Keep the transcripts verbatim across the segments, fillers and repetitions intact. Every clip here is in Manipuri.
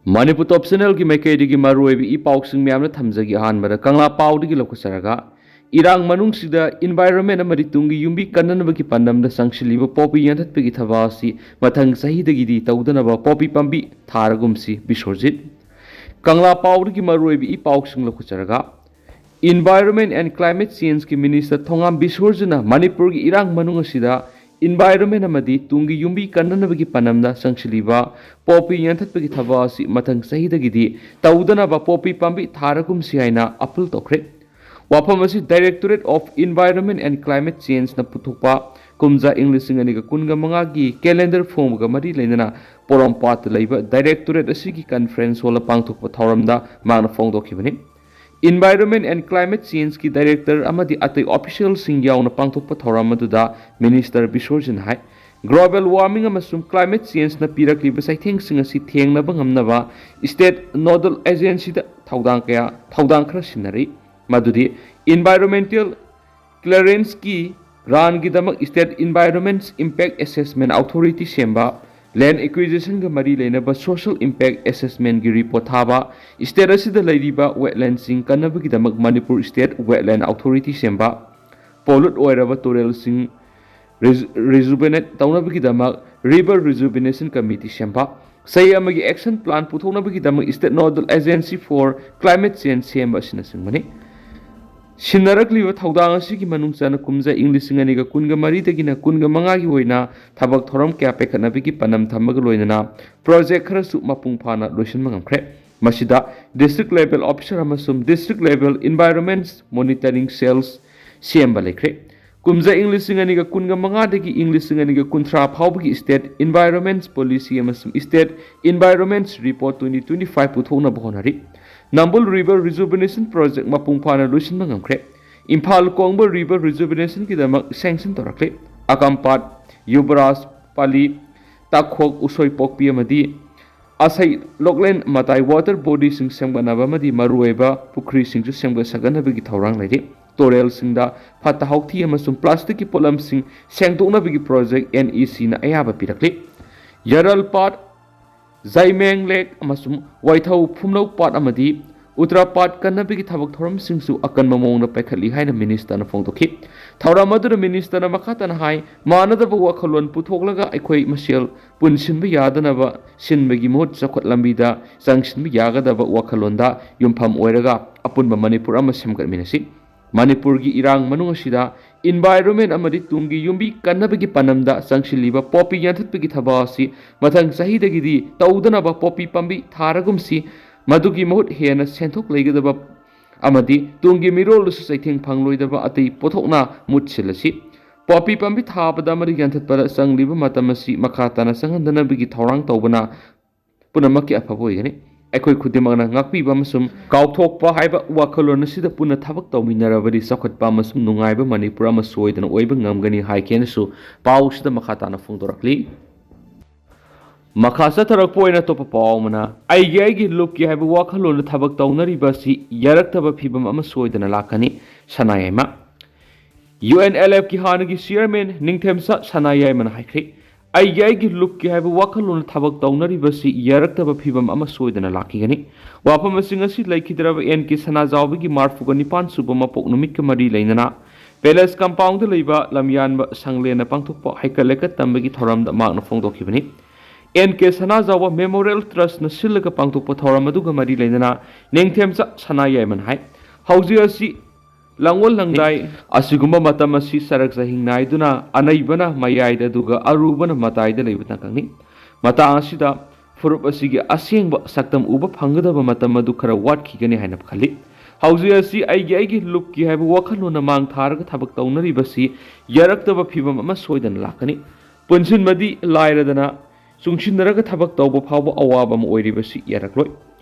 ꯃꯅꯤꯄꯨꯔ ꯇꯣꯞ ꯆꯦꯅꯦꯜꯒꯤ ꯃꯥꯏꯀꯩꯗꯒꯤ ꯃꯔꯨꯑꯣꯏꯕ ꯏ ꯄꯥꯎꯁꯤꯡ ꯃꯌꯥꯝꯅ ꯊꯝꯖꯒꯦ꯫ ꯑꯍꯥꯟꯕꯗ ꯀꯪꯂꯥ ꯄꯥꯎꯗꯒꯤ ꯂꯧꯈꯠꯆꯔꯒ, ꯏꯔꯥꯡ ꯃꯅꯨꯡꯁꯤꯗ environment ꯑꯃꯗꯤ ꯇꯨꯡꯒꯤ ꯌꯨꯝꯕꯤ ꯀꯟꯅꯅꯕꯒꯤ ꯄꯥꯟꯗꯝꯗ ꯆꯪꯁꯤꯜꯂꯤꯕ ꯄꯣꯄꯤ ꯌꯥꯟꯊꯠꯄꯒꯤ ꯊꯕꯛ ꯑꯁꯤ ꯃꯊꯪ ꯆꯍꯤꯗꯒꯤꯗꯤ ꯇꯧꯗꯅꯕ ꯄꯣꯄꯤ ꯄꯥꯝꯕꯤ ꯊꯥꯔꯒꯨꯝꯁꯤ꯫ ꯕꯤꯁ꯭ꯋꯖꯤꯠ꯫ ꯀꯪꯂꯥ ꯄꯥꯎꯗꯒꯤ ꯃꯔꯨꯑꯣꯏꯕ ꯏ ꯄꯥꯎꯁꯤꯡ ꯂꯧꯈꯠꯆꯔꯒ, Environment and Climate Changeꯀꯤ Minister ꯊꯣꯉꯥꯝ ꯕꯤꯁ꯭ꯋꯖꯤꯠꯅ ꯃꯅꯤꯄꯨꯔꯒꯤ ꯏꯔꯥꯡ ꯃꯅꯨꯡ ꯑꯁꯤꯗ environment ꯑꯃꯗꯤ ꯇꯨꯡꯒꯤ ꯌꯨꯝꯕꯤ ꯀꯟꯅꯅꯕꯒꯤ ꯄꯥꯟꯗꯝꯗ ꯆꯪꯁꯤꯜꯂꯤꯕ ꯄꯣꯄꯤ ꯌꯥꯟꯊꯠꯄꯒꯤ ꯊꯕꯛ ꯑꯁꯤ ꯃꯊꯪ ꯆꯍꯤꯗꯒꯤꯗꯤ ꯇꯧꯗꯅꯕ ꯄꯣꯄꯤ ꯄꯥꯝꯕꯤ ꯊꯥꯔꯒꯨꯝꯁꯤ ꯍꯥꯏꯅ appeal ꯇꯧꯈ꯭ꯔꯦ꯫ ꯋꯥꯐꯝ ꯑꯁꯤ Directorate of Environment and Climate Changeꯅ ꯄꯨꯊꯣꯛꯄ ꯀꯨꯝꯖꯥ ꯏꯪ ꯂꯤꯁꯤꯡ ꯑꯅꯤꯒ ꯀꯨꯟꯒ ꯃꯉꯥꯒꯤ calendar ꯐꯣꯡꯕꯒ ꯃꯔꯤ ꯂꯩꯅꯅ ꯄꯣꯔꯣꯝꯄꯥꯠꯇ ꯂꯩꯕ directorate ꯑꯁꯤꯒꯤ conference hallꯗ ꯄꯥꯡꯊꯣꯛꯄ ꯊꯧꯔꯝꯗ ꯃꯥꯅ ꯐꯣꯡꯗꯣꯛꯈꯤꯕꯅꯤ꯫ Environment and Climate Changeꯀꯤ director ꯑꯃꯗꯤ ꯑꯇꯩ officialꯁꯤꯡ ꯌꯥꯎꯅ ꯄꯥꯡꯊꯣꯛꯄ ꯊꯧꯔꯝ ꯑꯗꯨꯗ Minister ꯕꯤꯁ꯭ꯋꯖꯤꯠꯅ ꯍꯥꯏ, global warming ꯑꯃꯁꯨꯡ climate changeꯅ ꯄꯤꯔꯛꯂꯤꯕ ꯆꯩꯊꯦꯡꯁꯤꯡ ꯑꯁꯤ ꯊꯦꯡꯅꯕ ꯉꯝꯅꯕ state nodal agencyꯗ ꯊꯧꯗꯥꯡ ꯀꯌꯥ, ꯊꯧꯗꯥꯡ ꯈꯔ ꯁꯤꯟꯅꯔꯤ, ꯃꯗꯨꯗꯤ environmental clearanceꯀꯤ grantꯀꯤꯗꯃꯛ state environment impact assessment authority ꯁꯦꯝꯕ, land acquisitionꯒ ꯃꯔꯤ ꯂꯩꯅꯕ social impact assessmentꯀꯤ report ꯊꯥꯕ, state ꯑꯁꯤꯗ ꯂꯩꯔꯤꯕ wetlandꯁꯤꯡ ꯀꯟꯅꯕꯒꯤꯗꯃꯛ ꯃꯅꯤꯄꯨꯔ state wetland authority ꯁꯦꯝꯕ, pollute ꯑꯣꯏꯔꯕ ꯇꯨꯔꯦꯜꯁꯤꯡ reju-, rejuvenate ꯇꯧꯅꯕꯒꯤꯗꯃꯛ river rejuvenation committee ꯁꯦꯝꯕ, ꯆꯍꯤ ꯑꯃꯒꯤ action plan ꯄꯨꯊꯣꯛꯅꯕꯒꯤꯗꯃꯛ state nodal agency for climate change ꯁꯦꯝꯕ ꯑꯁꯤꯅꯆꯤꯡꯕꯅꯤ꯫ ꯁꯤꯟꯅꯔꯛꯂꯤꯕ ꯊꯧꯗꯥꯡ ꯑꯁꯤꯒꯤ ꯃꯅꯨꯡ ꯆꯟꯅ ꯀꯨꯝꯖꯥ ꯏꯪ ꯂꯤꯁꯤꯡ ꯑꯅꯤꯒ ꯀꯨꯟꯒ ꯃꯔꯤꯗꯒꯤꯅ ꯀꯨꯟꯒ ꯃꯉꯥꯒꯤ ꯑꯣꯏꯅ ꯊꯕꯛ ꯊꯧꯔꯝ ꯀꯌꯥ ꯄꯥꯏꯈꯠꯅꯕꯒꯤ ꯄꯥꯟꯗꯝ ꯊꯝꯕꯒ ꯂꯣꯏꯅꯅ project ꯈꯔꯁꯨ ꯃꯄꯨꯡ ꯐꯥꯅ ꯂꯣꯏꯁꯤꯟꯕ ꯉꯝꯈ꯭ꯔꯦ꯫ ꯃꯁꯤꯗ district level officer ꯑꯃꯁꯨꯡ district level environment monitoring cells ꯁꯦꯝꯕ ꯂꯩꯈ꯭ꯔꯦ꯫ ꯀꯨꯝꯖꯥ ꯏꯪ ꯂꯤꯁꯤꯡ ꯑꯅꯤꯒ ꯀꯨꯟꯒ ꯃꯉꯥꯗꯒꯤ ꯏꯪ ꯂꯤꯁꯤꯡ ꯑꯅꯤꯒ ꯀꯨꯟꯊ꯭ꯔꯥ ꯐꯥꯎꯕꯒꯤ state environment policy ꯑꯃꯁꯨꯡ state environment report twenty twenty five ꯄꯨꯊꯣꯛꯅꯕ ꯍꯣꯠꯅꯔꯤ꯫ ꯅꯝꯕꯨꯜ river rejuvenation project ꯃꯄꯨꯡ ꯐꯥꯅ ꯂꯣꯏꯁꯤꯟꯕ ꯉꯝꯈ꯭ꯔꯦ꯫ Imphal ꯀꯣꯡꯕ river rejuvenationꯒꯤꯗꯃꯛ sanction ꯇꯧꯔꯛꯂꯤ꯫ ꯑꯀꯥꯝꯄꯥꯠ, ꯌꯨꯕꯔꯥꯖ, ꯄꯥꯂꯤ, ꯇꯥꯈꯣꯛ, ꯎꯁꯣꯏ ꯄꯣꯛꯄꯤ ꯑꯃꯗꯤ ꯑꯁꯩ ꯂꯣꯛꯂꯦꯟ ꯃꯇꯥꯏ water bodyꯁꯤꯡ ꯁꯦꯝꯒꯠꯅꯕ ꯑꯃꯗꯤ ꯃꯔꯨꯑꯣꯏꯕ ꯄꯨꯈ꯭ꯔꯤꯁꯤꯡꯁꯨ ꯁꯦꯝꯒꯠ ꯁꯥꯒꯠꯅꯕꯒꯤ ꯊꯧꯔꯥꯡ ꯂꯩꯔꯤ꯫ ꯇꯨꯔꯦꯜꯁꯤꯡꯗ ꯐꯠꯇ ꯍꯥꯎꯊꯤ ꯑꯃꯁꯨꯡ plasticꯀꯤ ꯄꯣꯠꯂꯝꯁꯤꯡ ꯁꯦꯡꯗꯣꯛꯅꯕꯒꯤ project NECꯅ ꯑꯌꯥꯕ ꯄꯤꯔꯛꯂꯤ꯫ ꯌꯥꯔꯜꯄꯥꯠ ꯖꯥꯏꯃꯦꯡ ꯂꯦꯛ ꯑꯃꯁꯨꯡ ꯋꯥꯏꯊꯧ ꯐꯨꯝꯂꯧ ꯄꯥꯠ ꯑꯃꯗꯤ ꯎꯇ꯭ꯔꯥ ꯄꯥꯠ ꯀꯟꯅꯕꯒꯤ ꯊꯕꯛ ꯊꯧꯔꯝꯁꯤꯡꯁꯨ ꯑꯀꯟꯕ ꯃꯑꯣꯡꯗ ꯄꯥꯏꯈꯠꯂꯤ ꯍꯥꯏꯅ ꯃꯤꯅꯤꯁꯇꯔꯅ ꯐꯣꯡꯗꯣꯛꯈꯤ꯫ ꯊꯧꯔꯝ ꯑꯗꯨꯗ ꯃꯤꯅꯤꯁꯇꯔꯅ ꯃꯈꯥ ꯇꯥꯅ ꯍꯥꯏ, ꯃꯥꯟꯅꯗꯕ ꯋꯥꯈꯜꯂꯣꯟ ꯄꯨꯊꯣꯛꯂꯒ ꯑꯩꯈꯣꯏ ꯃꯁꯦꯜ ꯄꯨꯟꯁꯤꯟꯕ ꯌꯥꯗꯅꯕ ꯁꯤꯟꯕꯒꯤ ꯃꯍꯨꯠ ꯆꯥꯎꯈꯠ ꯂꯝꯕꯤꯗ ꯆꯪꯁꯤꯟꯕ ꯌꯥꯒꯗꯕ ꯋꯥꯈꯜꯂꯣꯟꯗ ꯌꯨꯝꯐꯝ ꯑꯣꯏꯔꯒ ꯑꯄꯨꯟꯕ ꯃꯅꯤꯄꯨꯔ ꯑꯃ ꯁꯦꯝꯒꯠꯃꯤꯟꯅꯁꯤ꯫ ꯃꯅꯤꯄꯨꯔꯒꯤ ꯏꯔꯥꯡ ꯃꯅꯨꯡ ꯑꯁꯤꯗ environment ꯑꯃꯗꯤ ꯇꯨꯡꯒꯤ ꯌꯨꯝꯕꯤ ꯀꯟꯅꯕꯒꯤ ꯄꯥꯟꯗꯝꯗ ꯆꯪꯁꯤꯜꯂꯤꯕ ꯄꯣꯄꯤ ꯌꯥꯟꯊꯠꯄꯒꯤ ꯊꯕꯛ ꯑꯁꯤ ꯃꯊꯪ ꯆꯍꯤꯗꯒꯤꯗꯤ ꯇꯧꯗꯅꯕ ꯄꯣꯄꯤ ꯄꯥꯝꯕꯤ ꯊꯥꯔꯒꯨꯝꯁꯤ꯫ ꯃꯗꯨꯒꯤ ꯃꯍꯨꯠ ꯍꯦꯟꯅ ꯁꯦꯟꯊꯣꯛ ꯂꯩꯒꯗꯕ ꯑꯃꯗꯤ ꯇꯨꯡꯒꯤ ꯃꯤꯔꯣꯜꯗꯁꯨ ꯆꯩꯊꯦꯡ ꯐꯪꯂꯣꯏꯗꯕ ꯑꯇꯩ ꯄꯣꯠꯊꯣꯛꯅ ꯃꯍꯨꯠ ꯁꯤꯜꯂꯁꯤ꯫ ꯄꯣꯄꯤ ꯄꯥꯝꯕꯤ ꯊꯥꯕꯗ ꯑꯃꯗꯤ ꯌꯥꯟꯊꯠꯄꯗ ꯆꯪꯂꯤꯕ ꯃꯇꯝ ꯑꯁꯤ ꯃꯈꯥ ꯇꯥꯅ ꯆꯪꯍꯟꯗꯅꯕꯒꯤ ꯊꯧꯔꯥꯡ ꯇꯧꯕꯅ ꯄꯨꯝꯅꯃꯛꯀꯤ ꯑꯐꯕ ꯑꯣꯏꯒꯅꯤ꯫ ꯑꯩꯈꯣꯏ ꯈꯨꯗꯤꯡꯃꯛꯅ ꯉꯥꯛꯄꯤꯕ ꯑꯃꯁꯨꯡ ꯀꯥꯎꯊꯣꯛꯄ ꯍꯥꯏꯕ ꯋꯥꯈꯜꯂꯣꯟ ꯑꯁꯤꯗ ꯄꯨꯟꯅ ꯊꯕꯛ ꯇꯧꯃꯤꯟꯅꯔꯕꯗꯤ ꯆꯥꯎꯈꯠꯄ ꯑꯃꯁꯨꯡ ꯅꯨꯡꯉꯥꯏꯕ ꯃꯅꯤꯄꯨꯔ ꯑꯃ ꯁꯣꯏꯗꯅ ꯑꯣꯏꯕ ꯉꯝꯒꯅꯤ ꯍꯥꯏꯈꯤꯅꯁꯨ ꯄꯥꯎꯁꯤꯗ ꯃꯈꯥ ꯇꯥꯅ ꯐꯣꯡꯗꯣꯔꯛꯂꯤ꯫ ꯃꯈꯥ ꯆꯠꯊꯔꯛꯄ ꯑꯣꯏꯅ ꯑꯇꯣꯞꯄ ꯄꯥꯎ ꯑꯃꯅ, ꯑꯩꯒꯤ ꯑꯩꯒꯤ ꯂꯨꯞꯀꯤ ꯍꯥꯏꯕ ꯋꯥꯈꯜꯂꯣꯟꯗ ꯊꯕꯛ ꯇꯧꯅꯔꯤꯕ ꯑꯁꯤ ꯌꯥꯔꯛꯇꯕ ꯐꯤꯕꯝ ꯑꯃ ꯁꯣꯏꯗꯅ ꯂꯥꯛꯀꯅꯤ, ꯁꯅꯥ ꯌꯥꯏꯃ꯫ UNLFꯀꯤ ꯍꯥꯟꯅꯒꯤ ꯆꯤꯌꯔꯃꯦꯟ ꯅꯤꯡꯊꯦꯝꯆꯥ ꯁꯅꯥ ꯌꯥꯏꯃꯅ ꯍꯥꯏꯈ꯭ꯔꯦ, ꯑꯩꯒꯤ ꯑꯩꯒꯤ ꯂꯨꯞꯀꯤ ꯍꯥꯏꯕ ꯋꯥꯈꯜꯂꯣꯟ ꯊꯕꯛ ꯇꯧꯅꯔꯤꯕꯁꯤ ꯌꯥꯔꯛꯇꯕ ꯐꯤꯕꯝ ꯑꯃ ꯁꯣꯏꯗꯅ ꯂꯥꯛꯈꯤꯒꯅꯤ꯫ ꯋꯥꯐꯝ ꯑꯁꯤ ꯉꯁꯤ ꯂꯩꯈꯤꯗ꯭ꯔꯕ ꯑꯦꯟ ꯀꯦ ꯁꯅꯥꯖꯥꯎꯕꯒꯤ ꯃꯔꯐꯨꯒ ꯅꯤꯄꯥꯟ ꯁꯨꯕ ꯃꯄꯣꯛ ꯅꯨꯃꯤꯠꯀ ꯃꯔꯤ ꯂꯩꯅꯅ ꯄꯦꯂꯦꯁ ꯀꯝꯄꯥꯎꯟꯗ ꯂꯩꯕ ꯂꯝꯌꯥꯟꯕ ꯁꯪꯂꯦꯟꯅ ꯄꯥꯡꯊꯣꯛꯄ ꯍꯩꯀꯠ ꯂꯩꯀꯠ ꯇꯝꯕꯒꯤ ꯊꯧꯔꯝꯗ ꯃꯍꯥꯛꯅ ꯐꯣꯡꯗꯣꯛꯈꯤꯕꯅꯤ꯫ ꯑꯦꯟ ꯀꯦ ꯁꯅꯥꯖꯥꯎꯕ ꯃꯦꯃꯣꯔꯤꯌꯦꯜ ꯇ꯭ꯔꯁꯅ ꯁꯤꯜꯂꯒ ꯄꯥꯡꯊꯣꯛꯄ ꯊꯧꯔꯝ ꯑꯗꯨꯒ ꯃꯔꯤ ꯂꯩꯅꯅ ꯅꯤꯡꯊꯦꯝꯆꯥ ꯁꯅꯥ ꯌꯥꯏꯃꯅ ꯍꯥꯏ, ꯍꯧꯖꯤꯛ ꯑꯁꯤ ꯂꯥꯡꯑꯣꯜ ꯂꯥꯡꯗꯥꯏ ꯑꯁꯤꯒꯨꯝꯕ ꯃꯇꯝ ꯑꯁꯤ ꯆꯔꯛ ꯆꯍꯤꯡ ꯅꯥꯏꯗꯨꯅ ꯑꯅꯩꯕꯅ ꯃꯌꯥꯏꯗ ꯑꯗꯨꯒ ꯑꯔꯨꯕꯅ ꯃꯇꯥꯏꯗ ꯂꯩꯕ ꯇꯥꯡꯀꯛꯅꯤ꯫ ꯃꯇꯥꯡ ꯑꯁꯤꯗ ꯐꯨꯔꯨꯞ ꯑꯁꯤꯒꯤ ꯑꯁꯦꯡꯕ ꯁꯛꯇꯝ ꯎꯕ ꯐꯪꯒꯗꯕ ꯃꯇꯝ ꯑꯗꯨ ꯈꯔ ꯋꯥꯠꯈꯤꯒꯅꯤ ꯍꯥꯏꯅ ꯈꯜꯂꯤ꯫ ꯍꯧꯖꯤꯛ ꯑꯁꯤ ꯑꯩꯒꯤ ꯑꯩꯒꯤ ꯂꯨꯞꯀꯤ ꯍꯥꯏꯕ ꯋꯥꯈꯜꯂꯣꯟꯅ ꯃꯥꯡ ꯊꯥꯔꯒ ꯊꯕꯛ ꯇꯧꯅꯔꯤꯕꯁꯤ ꯌꯥꯔꯛꯇꯕ ꯐꯤꯕꯝ ꯑꯃ ꯁꯣꯏꯗꯅ ꯂꯥꯛꯀꯅꯤ꯫ ꯄꯨꯟꯁꯤꯟꯕꯗꯤ ꯂꯥꯏꯔꯗꯅ ꯆꯨꯡꯁꯤꯟꯅꯔꯒ ꯊꯕꯛ ꯇꯧꯕ ꯐꯥꯎꯕ ꯑꯋꯥꯕ ꯑꯃ ꯑꯣꯏꯔꯤꯕꯁꯤ ꯌꯥꯔꯛꯂꯣꯏ꯫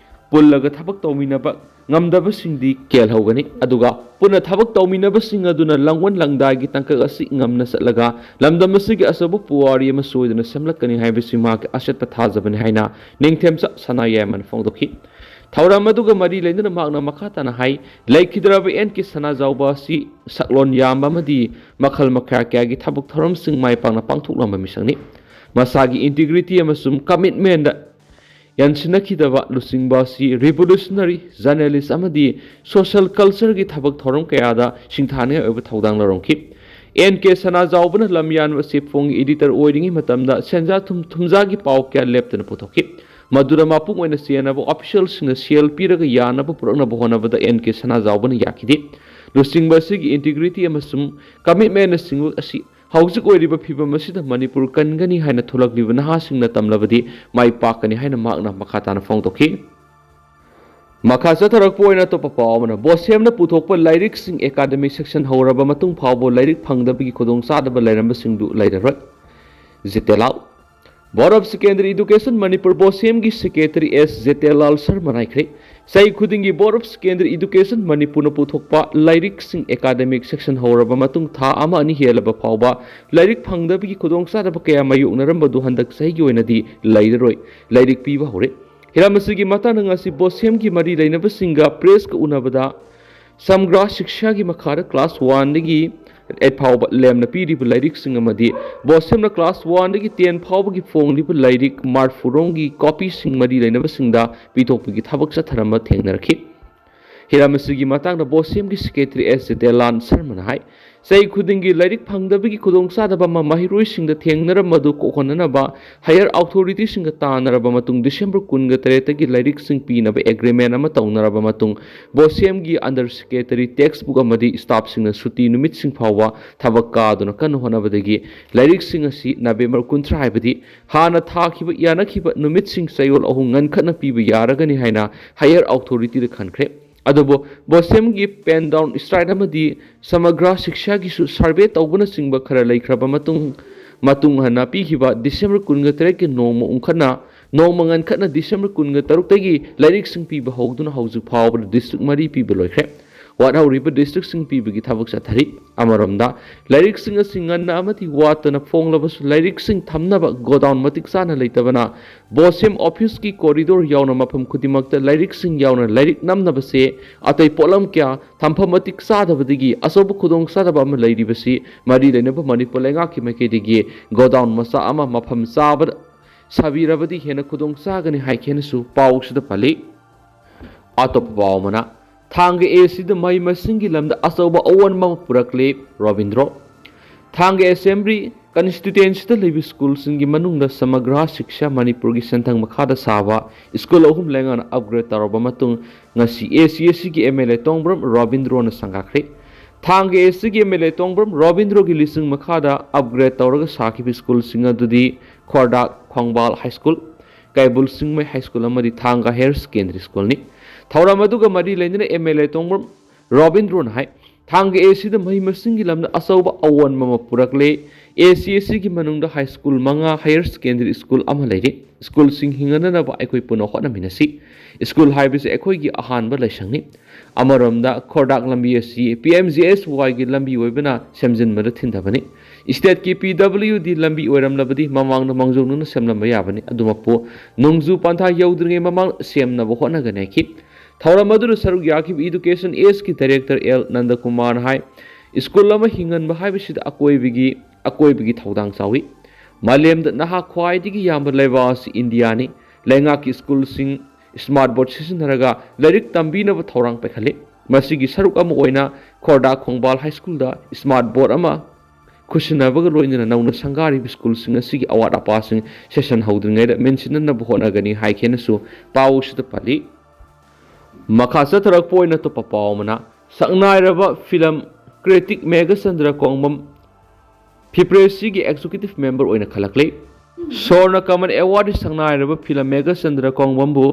ꯄꯨꯜꯂꯒ ꯊꯕꯛ ꯇꯧꯃꯤꯟꯅꯕ ꯉꯝꯗꯕꯁꯤꯡꯗꯤ ꯀꯦꯜꯍꯧꯒꯅꯤ꯫ ꯑꯗꯨꯒ ꯄꯨꯟꯅ ꯊꯕꯛ ꯇꯧꯃꯤꯟꯅꯕꯁꯤꯡ ꯑꯗꯨꯅ ꯂꯥꯡꯑꯣꯜ ꯂꯥꯡꯗꯥꯏꯒꯤ ꯇꯥꯡꯀꯛ ꯑꯁꯤ ꯉꯝꯅ ꯆꯠꯂꯒ ꯂꯝꯗꯝ ꯑꯁꯤꯒꯤ ꯑꯆꯧꯕ ꯄꯨꯋꯥꯔꯤ ꯑꯃ ꯁꯣꯏꯗꯅ ꯁꯦꯝꯂꯛꯀꯅꯤ ꯍꯥꯏꯕꯁꯤ ꯃꯍꯥꯛꯀꯤ ꯑꯆꯦꯠꯄ ꯊꯥꯖꯕꯅꯤ ꯍꯥꯏꯅ ꯅꯤꯡꯊꯦꯝꯆꯥ ꯁꯅꯥ ꯌꯥꯏꯃꯅ ꯐꯣꯡꯗꯣꯛꯈꯤ꯫ ꯊꯧꯔꯝ ꯑꯗꯨꯒ ꯃꯔꯤ ꯂꯩꯅꯅ ꯃꯍꯥꯛꯅ ꯃꯈꯥ ꯇꯥꯅ ꯍꯥꯏ, ꯂꯩꯈꯤꯗ꯭ꯔꯕ ꯑꯦꯟ ꯀꯦ ꯁꯅꯥꯖꯥꯎꯕ ꯑꯁꯤ ꯁꯛꯂꯣꯟ ꯌꯥꯝꯕ ꯑꯃꯗꯤ ꯃꯈꯜ ꯃꯈꯥ ꯀꯌꯥꯒꯤ ꯊꯕꯛ ꯊꯧꯔꯝꯁꯤꯡ ꯃꯥꯏ ꯄꯥꯛꯅ ꯄꯥꯡꯊꯣꯛꯂꯝꯕ ꯃꯤꯁꯛꯅꯤ꯫ ꯃꯁꯥꯒꯤ integrity ꯑꯃꯁꯨꯡ commitmentꯗ ꯌꯥꯟꯁꯤꯟꯅꯈꯤꯗꯕ ꯂꯨꯆꯤꯡꯕ ꯑꯁꯤ revolutionary, journalist ꯑꯃꯗꯤ social cultureꯒꯤ ꯊꯕꯛ ꯊꯧꯔꯝ ꯀꯌꯥꯗ ꯁꯤꯡꯊꯥꯅꯤꯡꯉꯥꯏ ꯑꯣꯏꯕ ꯊꯧꯗꯥꯡ ꯂꯧꯔꯝꯈꯤ꯫ ꯑꯦꯟ ꯀꯦ ꯁꯅꯥꯖꯥꯎꯕꯅ ꯂꯝꯌꯥꯟꯕ ꯆꯦꯐꯣꯡꯒꯤ editor ꯑꯣꯏꯔꯤꯉꯩ ꯃꯇꯝꯗ ꯁꯦꯟꯖꯥ ꯊꯨꯝ-, ꯊꯨꯝꯖꯥꯒꯤ ꯄꯥꯎ ꯀꯌꯥ ꯂꯦꯞꯇꯅ ꯄꯨꯊꯣꯛꯈꯤ꯫ ꯃꯗꯨꯗ ꯃꯄꯨꯡ ꯑꯣꯏꯅ ꯆꯦꯟꯅꯕ officialꯁꯤꯡꯅ ꯁꯦꯜ ꯄꯤꯔꯒ ꯌꯥꯅꯕ ꯄꯨꯔꯛꯅꯕ ꯍꯣꯠꯅꯕꯗ ꯑꯦꯟ ꯀꯦ ꯁꯅꯥꯖꯥꯎꯕꯅ ꯌꯥꯈꯤꯗꯦ꯫ ꯂꯨꯆꯤꯡꯕ ꯑꯁꯤꯒꯤ integrity ꯑꯃꯁꯨꯡ commitmentꯅꯆꯤꯡꯕ ꯑꯁꯤ ꯍꯧꯖꯤꯛ ꯑꯣꯏꯔꯤꯕ ꯐꯤꯚꯝ ꯑꯁꯤꯗ ꯃꯅꯤꯄꯨꯔ ꯀꯟꯒꯅꯤ ꯍꯥꯏꯅ ꯊꯣꯛꯂꯛꯂꯤꯕ ꯅꯍꯥꯁꯤꯡꯅ ꯇꯝꯂꯕꯗꯤ ꯃꯥꯏ ꯄꯥꯛꯀꯅꯤ ꯍꯥꯏꯅ ꯃꯍꯥꯛꯅ ꯃꯈꯥ ꯇꯥꯅ ꯐꯣꯡꯗꯣꯛꯈꯤ꯫ ꯃꯈꯥ ꯆꯠꯊꯔꯛꯄ ꯑꯣꯏꯅ ꯑꯇꯣꯞꯄ ꯄꯥꯎ ꯑꯃꯅ, ꯕꯣꯁꯦꯝꯅ ꯄꯨꯊꯣꯛꯄ ꯂꯥꯏꯔꯤꯛꯁꯤꯡ academic section ꯍꯧꯔꯕ ꯃꯇꯨꯡ ꯐꯥꯎꯕ ꯂꯥꯏꯔꯤꯛ ꯐꯪꯗꯕꯒꯤ ꯈꯨꯗꯣꯡꯆꯥꯗꯕ ꯂꯩꯔꯝꯕꯁꯤꯡꯗꯨ ꯂꯩꯔꯔꯣꯏ꯫ ꯖꯤꯇꯦꯂꯥꯜ꯫ Board of Secondary Education Manipur ꯕꯣꯁꯦꯝꯒꯤ secretary ꯑꯦꯁ ꯖꯤꯇꯦꯂꯥꯜ ꯁꯔꯃꯅ ꯍꯥꯏꯈ꯭ꯔꯦ, ꯆꯍꯤ ꯈꯨꯗꯤꯡꯒꯤ Board of Secondary Education ꯃꯅꯤꯄꯨꯔꯅ ꯄꯨꯊꯣꯛꯄ ꯂꯥꯏꯔꯤꯛꯁꯤꯡ academic section ꯍꯧꯔꯕ ꯃꯇꯨꯡ ꯊꯥ ꯑꯃ ꯑꯅꯤ ꯍꯦꯜꯂꯕ ꯐꯥꯎꯕ ꯂꯥꯏꯔꯤꯛ ꯐꯪꯗꯕꯒꯤ ꯈꯨꯗꯣꯡꯆꯥꯗꯕ ꯀꯌꯥ ꯃꯥꯌꯣꯛꯅꯔꯝꯕꯗꯨ ꯍꯟꯗꯛ ꯆꯍꯤꯒꯤ ꯑꯣꯏꯅꯗꯤ ꯂꯩꯔꯔꯣꯏ, ꯂꯥꯏꯔꯤꯛ ꯄꯤꯕ ꯍꯧꯔꯦ꯫ ꯍꯤꯔꯝ ꯑꯁꯤꯒꯤ ꯃꯇꯥꯡꯗ ꯉꯁꯤ ꯕꯣꯁꯦꯝꯒꯤ ꯃꯔꯤ ꯂꯩꯅꯕꯁꯤꯡꯒ pressꯀ ꯎꯅꯕꯗ ꯁꯝꯒ꯭ꯔꯥ ꯁꯤꯛꯁꯥꯒꯤ ꯃꯈꯥꯗ class oneꯗꯒꯤ eight ꯐꯥꯎꯕ ꯂꯦꯝꯅ ꯄꯤꯔꯤꯕ ꯂꯥꯏꯔꯤꯛꯁꯤꯡ ꯑꯃꯗꯤ ꯕꯣꯁꯦꯝꯅ class oneꯗꯒꯤ ten ꯐꯥꯎꯕꯒꯤ ꯐꯣꯡꯂꯤꯕ ꯂꯥꯏꯔꯤꯛ ꯃꯥꯔꯐꯨꯔꯣꯡꯒꯤ copyꯁꯤꯡ ꯃꯔꯤ ꯂꯩꯅꯕꯁꯤꯡꯗ ꯄꯤꯊꯣꯛꯄꯒꯤ ꯊꯕꯛ ꯆꯠꯊꯔꯝꯕ ꯊꯦꯡꯅꯔꯛꯈꯤ꯫ ꯍꯤꯔꯝ ꯑꯁꯤꯒꯤ ꯃꯇꯥꯡꯗ ꯕꯣꯁꯦꯝꯒꯤ secretary ꯑꯦꯁ ꯖꯤꯇꯦꯂꯥꯜ ꯁꯔꯃꯅ ꯍꯥꯏ, ꯆꯍꯤ ꯈꯨꯗꯤꯡꯒꯤ ꯂꯥꯏꯔꯤꯛ ꯐꯪꯗꯕꯒꯤ ꯈꯨꯗꯣꯡꯆꯥꯗꯕ ꯑꯃ ꯃꯍꯩꯔꯣꯏꯁꯤꯡꯗ ꯊꯦꯡꯅꯔꯝꯕꯗꯨ ꯀꯣꯛꯍꯟꯅꯅꯕ higher authorityꯁꯤꯡꯒ ꯇꯥꯟꯅꯔꯕ ꯃꯇꯨꯡ ꯗꯤꯁꯦꯝꯕꯔ ꯀꯨꯟꯒ ꯇꯔꯦꯠꯇꯒꯤ ꯂꯥꯏꯔꯤꯛꯁꯤꯡ ꯄꯤꯅꯕ agreement ꯑꯃ ꯇꯧꯅꯔꯕ ꯃꯇꯨꯡ ꯕꯣꯁꯦꯝꯒꯤ under secretary textbook ꯑꯃꯗꯤ staffꯁꯤꯡꯅ ꯁꯨꯇꯤ ꯅꯨꯃꯤꯠꯁꯤꯡ ꯐꯥꯎꯕ ꯊꯕꯛ ꯀꯥꯗꯨꯅ ꯀꯟꯅ ꯍꯣꯠꯅꯕꯗꯒꯤ ꯂꯥꯏꯔꯤꯛꯁꯤꯡ ꯑꯁꯤ ꯅꯕꯦꯝꯕꯔ ꯀꯨꯟꯊ꯭ꯔꯥ ꯍꯥꯏꯕꯗꯤ ꯍꯥꯟꯅ ꯊꯥꯈꯤꯕ ꯌꯥꯅꯈꯤꯕ ꯅꯨꯃꯤꯠꯁꯤꯡ ꯆꯌꯣꯜ ꯑꯍꯨꯝ ꯉꯟꯈꯠꯅ ꯄꯤꯕ ꯌꯥꯔꯒꯅꯤ ꯍꯥꯏꯅ higher authorityꯗ ꯈꯟꯈ꯭ꯔꯦ꯫ ꯑꯗꯨꯕꯨ ꯕꯣꯁꯦꯝꯒꯤ pen down strike ꯑꯃꯗꯤ ꯁꯃꯒ꯭ꯔꯥ ꯁꯤꯛꯁꯥꯒꯤꯁꯨ survey ꯇꯧꯕꯅꯆꯤꯡꯕ ꯈꯔ ꯂꯩꯈ꯭ꯔꯕ ꯃꯇꯨꯡ, ꯃꯇꯨꯡ ꯍꯟꯅ ꯄꯤꯈꯤꯕ ꯗꯤꯁꯦꯝꯕꯔ ꯀꯨꯟꯒ ꯇꯔꯦꯠꯀꯤ ꯅꯣꯡꯃ ꯎꯪꯈꯠꯅ, ꯅꯣꯡꯃ ꯉꯟꯈꯠꯅ ꯗꯤꯁꯦꯝꯕꯔ ꯀꯨꯟꯒ ꯇꯔꯨꯛꯇꯒꯤ ꯂꯥꯏꯔꯤꯛꯁꯤꯡ ꯄꯤꯕ ꯍꯧꯗꯨꯅ ꯍꯧꯖꯤꯛ ꯐꯥꯎꯕꯗ district ꯃꯔꯤ ꯄꯤꯕ ꯂꯣꯏꯈ꯭ꯔꯦ꯫ ꯋꯥꯠꯍꯧꯔꯤꯕ districtꯁꯤꯡ ꯄꯤꯕꯒꯤ ꯊꯕꯛ ꯆꯠꯊꯔꯤ꯫ ꯑꯃꯔꯣꯝꯗ, ꯂꯥꯏꯔꯤꯛꯁꯤꯡ ꯑꯁꯤ ꯉꯟꯅ ꯑꯃꯗꯤ ꯋꯥꯠꯇꯅ ꯐꯣꯡꯂꯕꯁꯨ ꯂꯥꯏꯔꯤꯛꯁꯤꯡ ꯊꯝꯅꯕ godown ꯃꯇꯤꯛ ꯆꯥꯅ ꯂꯩꯇꯕꯅ ꯕꯣꯁꯦꯝ officeꯀꯤ corridor ꯌꯥꯎꯅ ꯃꯐꯝ ꯈꯨꯗꯤꯡꯃꯛꯇ ꯂꯥꯏꯔꯤꯛꯁꯤꯡ ꯌꯥꯎꯅ ꯂꯥꯏꯔꯤꯛ ꯅꯝꯅꯕꯁꯦ ꯑꯇꯩ ꯄꯣꯠꯂꯝ ꯀꯌꯥ ꯊꯝꯐꯝ ꯃꯇꯤꯛ ꯆꯥꯗꯕꯗꯒꯤ ꯑꯆꯧꯕ ꯈꯨꯗꯣꯡꯆꯥꯗꯕ ꯑꯃ ꯂꯩꯔꯤꯕꯁꯤ ꯃꯔꯤ ꯂꯩꯅꯕ ꯃꯅꯤꯄꯨꯔ ꯂꯩꯉꯥꯛꯀꯤ ꯃꯥꯏꯀꯩꯗꯒꯤ godown ꯃꯆꯥ ꯑꯃ ꯃꯐꯝ ꯆꯥꯕꯗ ꯁꯥꯕꯤꯔꯕꯗꯤ ꯍꯦꯟꯅ ꯈꯨꯗꯣꯡ ꯆꯥꯒꯅꯤ ꯍꯥꯏꯈꯤꯅꯁꯨ ꯄꯥꯎꯁꯤꯗ ꯄꯜꯂꯤ꯫ ꯑꯇꯣꯞꯄ ꯄꯥꯎ ꯑꯃꯅ, ꯊꯥꯡꯒ ꯑꯦ ꯁꯤꯗ ꯃꯍꯩ ꯃꯁꯤꯡꯒꯤ ꯂꯝꯗ ꯑꯆꯧꯕ ꯑꯑꯣꯟꯕ ꯑꯃ ꯄꯨꯔꯛꯂꯦ ꯔꯣꯕꯤꯟꯗ꯭ꯔꯣ꯫ ꯊꯥꯡꯒ ꯑꯦꯁꯦꯝꯕ꯭ꯂꯤ ꯀꯟꯁꯇꯤꯇ꯭ꯋꯦꯟꯁꯤꯗ ꯂꯩꯕ ꯁ꯭ꯀꯨꯜꯁꯤꯡꯒꯤ ꯃꯅꯨꯡꯗ ꯁꯃꯒ꯭ꯔꯥ ꯁꯤꯛꯁꯥ ꯃꯅꯤꯄꯨꯔꯒꯤ ꯁꯦꯟꯊꯪ ꯃꯈꯥꯗ ꯁꯥꯕ ꯁ꯭ꯀꯨꯜ ꯑꯍꯨꯝ ꯂꯩꯉꯥꯛꯅ ꯑꯞꯒ꯭ꯔꯦꯗ ꯇꯧꯔꯕ ꯃꯇꯨꯡ, ꯉꯁꯤ ꯑꯦ ꯁꯤ ꯑꯦ ꯁꯤꯒꯤ ꯑꯦꯝ ꯑꯦꯜ ꯑꯦ ꯇꯣꯡꯕ꯭ꯔꯝ ꯔꯣꯕꯤꯟꯗ꯭ꯔꯣꯅ ꯁꯪꯒꯥꯈ꯭ꯔꯦ꯫ ꯊꯥꯡꯒ ꯑꯦ ꯁꯤꯒꯤ ꯑꯦꯝ ꯑꯦꯜ ꯑꯦ ꯇꯣꯡꯕ꯭ꯔꯝ ꯔꯣꯕꯤꯟꯗ꯭ꯔꯣꯒꯤ ꯂꯤꯁꯤꯡ ꯃꯈꯥꯗ ꯑꯞꯒ꯭ꯔꯦꯗ ꯇꯧꯔꯒ ꯁꯥꯈꯤꯕ ꯁ꯭ꯀꯨꯜꯁꯤꯡ ꯑꯗꯨꯗꯤ ꯈꯣꯔꯗꯥꯛ, ꯈꯣꯡꯕꯥꯜ ꯍꯥꯏ ꯁ꯭ꯀꯨꯜ, ꯀꯩꯕꯨꯜ ꯁꯤꯡꯃꯩ ꯍꯥꯏ ꯁ꯭ꯀꯨꯜ ꯑꯃꯗꯤ ꯊꯥꯡꯒ ꯍꯥꯌꯔ ꯁꯦꯀꯦꯟꯗꯔꯤ ꯁ꯭ꯀꯨꯜꯅꯤ꯫ ꯊꯧꯔꯝ ꯑꯗꯨꯒ ꯃꯔꯤ ꯂꯩꯅꯅ ꯑꯦꯝ ꯑꯦꯜ ꯑꯦ ꯇꯣꯡꯕ꯭ꯔꯝ ꯔꯣꯕꯤꯟꯗ꯭ꯔꯣꯅ ꯍꯥꯏ, ꯊꯥꯡꯒ ꯑꯦ ꯁꯤꯗ ꯃꯍꯩ ꯃꯁꯤꯡꯒꯤ ꯂꯝꯗ ꯑꯆꯧꯕ ꯑꯑꯣꯟꯕ ꯑꯃ ꯄꯨꯔꯛꯂꯦ꯫ ꯑꯦ ꯁꯤ ꯑꯦ ꯁꯤꯒꯤ ꯃꯅꯨꯡꯗ ꯍꯥꯏ ꯁ꯭ꯀꯨꯜ ꯃꯉꯥ, ꯍꯥꯌꯔ ꯁꯦꯀꯦꯟꯗꯔꯤ ꯁ꯭ꯀꯨꯜ ꯑꯃ ꯂꯩꯔꯦ꯫ ꯁ꯭ꯀꯨꯜꯁꯤꯡ ꯍꯤꯡꯒꯠꯅꯅꯕ ꯑꯩꯈꯣꯏ ꯄꯨꯟꯅ ꯍꯣꯠꯅꯃꯤꯟꯅꯁꯤ꯫ ꯁ꯭ꯀꯨꯜ ꯍꯥꯏꯕꯁꯤ ꯑꯩꯈꯣꯏꯒꯤ ꯑꯍꯥꯟꯕ ꯂꯥꯏꯁꯪꯅꯤ꯫ ꯑꯃꯔꯣꯝꯗ ꯈꯣꯔꯗꯥꯛ ꯂꯝꯕꯤ ꯑꯁꯤ ꯄꯤ ꯑꯦꯝ ꯖꯤ ꯑꯦꯁ ꯋꯥꯏꯒꯤ ꯂꯝꯕꯤ ꯑꯣꯏꯕꯅ ꯁꯦꯝꯖꯤꯟꯕꯗ ꯊꯤꯟꯊꯕꯅꯤ꯫ ꯁ꯭ꯇꯦꯠꯀꯤ ꯄꯤ ꯗꯕ꯭ꯂꯤꯌꯨ ꯗꯤ ꯂꯝꯕꯤ ꯑꯣꯏꯔꯝꯂꯕꯗꯤ ꯃꯃꯥꯡꯗ ꯃꯥꯡꯖꯧꯅꯅ ꯁꯦꯝꯂꯝꯕ ꯌꯥꯕꯅꯤ꯫ ꯑꯗꯨꯃꯛꯄꯨ ꯅꯣꯡꯖꯨ ꯄꯟꯊꯥ ꯌꯧꯗ꯭ꯔꯤꯉꯩ ꯃꯃꯥꯡ ꯁꯦꯝꯅꯕ ꯍꯣꯠꯅꯒꯅꯤ ꯍꯥꯏꯈꯤ꯫ ꯊꯧꯔꯝ ꯑꯗꯨꯗ ꯁꯔꯨꯛ ꯌꯥꯈꯤꯕ ꯏꯗꯨꯀꯦꯁꯟ ꯑꯦꯁꯀꯤ ꯗꯥꯏꯔꯦꯛꯇꯔ ꯑꯦꯜ ꯅꯟꯗꯀꯨꯃꯥꯔꯅ ꯍꯥꯏ, ꯁ꯭ꯀꯨꯜ ꯑꯃ ꯍꯤꯡꯍꯟꯕ ꯍꯥꯏꯕꯁꯤꯗ ꯑꯀꯣꯏꯕꯒꯤ, ꯑꯀꯣꯏꯕꯒꯤ ꯊꯧꯗꯥꯡ ꯆꯥꯎꯏ꯫ ꯃꯥꯂꯦꯝꯗ ꯅꯍꯥ ꯈ꯭ꯋꯥꯏꯗꯒꯤ ꯌꯥꯝꯕ ꯂꯩꯕꯥꯛ ꯑꯁꯤ ꯏꯟꯗꯤꯌꯥꯅꯤ꯫ ꯂꯩꯉꯥꯛꯀꯤ ꯁ꯭ꯀꯨꯜꯁꯤꯡ ꯁ꯭ꯃꯥꯔꯠ ꯕꯣꯔꯗ ꯁꯤꯖꯤꯟꯅꯔꯒ ꯂꯥꯏꯔꯤꯛ ꯇꯝꯕꯤꯅꯕ ꯊꯧꯔꯥꯡ ꯄꯥꯏꯈꯠꯂꯤ꯫ ꯃꯁꯤꯒꯤ ꯁꯔꯨꯛ ꯑꯃ ꯑꯣꯏꯅ ꯈꯣꯔꯗꯥ ꯈꯣꯡꯕꯥꯜ ꯍꯥꯏ ꯁ꯭ꯀꯨꯜꯗ ꯁ꯭ꯃꯥꯔꯠ ꯕꯣꯔꯗ ꯑꯃ ꯈꯨꯠꯁꯤꯟꯅꯕꯒ ꯂꯣꯏꯅꯅ ꯅꯧꯅ ꯁꯪꯒꯥꯔꯤꯕ ꯁ꯭ꯀꯨꯜꯁꯤꯡ ꯑꯁꯤꯒꯤ ꯑꯋꯥꯠ ꯑꯄꯥꯁꯤꯡ ꯁꯦꯁꯟ ꯍꯧꯗ꯭ꯔꯤꯉꯩꯗ ꯃꯦꯟꯁꯤꯟꯅꯅꯕ ꯍꯣꯠꯅꯒꯅꯤ ꯍꯥꯏꯈꯤꯅꯁꯨ ꯄꯥꯎ ꯑꯁꯤꯗ ꯄꯜꯂꯤ꯫ ꯃꯈꯥ ꯆꯠꯊꯔꯛꯄ ꯑꯣꯏꯅ ꯑꯇꯣꯞꯄ ꯄꯥꯎ ꯑꯃꯅ, ꯁꯛꯅꯥꯏꯔꯕ ꯐꯤꯂꯝ ꯀ꯭ꯔꯤꯇꯤꯛ ꯃꯦꯘꯆꯟꯗ꯭ꯔ ꯀꯣꯡꯕꯝ ꯐꯤꯄ꯭ꯔꯦꯁꯤꯒꯤ ꯑꯦꯛꯖꯤꯀ꯭ꯌꯨꯇꯤꯚ ꯃꯦꯝꯕꯔ ꯑꯣꯏꯅ ꯈꯜꯂꯛꯂꯤ꯫ ꯁꯣꯔꯅ ꯀꯃꯟ ꯑꯦꯋꯥꯔꯗ ꯁꯛꯅꯥꯏꯔꯕ ꯐꯤꯂꯝ ꯃꯦꯘꯆꯟꯗ꯭ꯔ ꯀꯣꯡꯕꯝꯕꯨ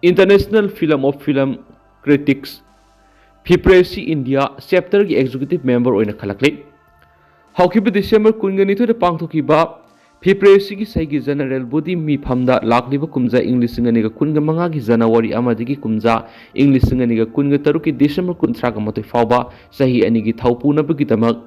international film of film critics, FIPRESCI India ꯆꯦꯞꯇꯔꯒꯤ ꯑꯦꯛꯖꯤꯀ꯭ꯌꯨꯇꯤꯚ ꯃꯦꯝꯕꯔ ꯑꯣꯏꯅ ꯈꯜꯂꯛꯂꯤ꯫ ꯍꯧꯈꯤꯕ ꯗꯤꯁꯦꯝꯕꯔ ꯀꯨꯟꯒ ꯅꯤꯊꯣꯏꯗ ꯄꯥꯡꯊꯣꯛꯈꯤꯕ ꯐꯤꯄ꯭ꯔꯦꯁꯤꯒꯤ ꯁꯩꯒꯤ ꯖꯦꯅꯔꯦꯜ ꯕꯣꯗꯤ ꯃꯤꯐꯝꯗ ꯂꯥꯛꯂꯤꯕ ꯀꯨꯝꯖꯥ ꯏꯪ ꯂꯤꯁꯤꯡ ꯑꯅꯤꯒ ꯀꯨꯟꯒ ꯃꯉꯥꯒꯤ ꯖꯅꯋꯥꯔꯤ ꯑꯃꯗꯒꯤ ꯀꯨꯝꯖꯥ ꯏꯪ ꯂꯤꯁꯤꯡ ꯑꯅꯤꯒ ꯀꯨꯟꯒ ꯇꯔꯨꯛꯀꯤ ꯗꯤꯁꯦꯝꯕꯔ ꯀꯨꯟꯊ꯭ꯔꯥꯒ ꯃꯥꯊꯣꯏ ꯐꯥꯎꯕ ꯆꯍꯤ ꯑꯅꯤꯒꯤ ꯊꯧ ꯄꯨꯅꯕꯒꯤꯗꯃꯛ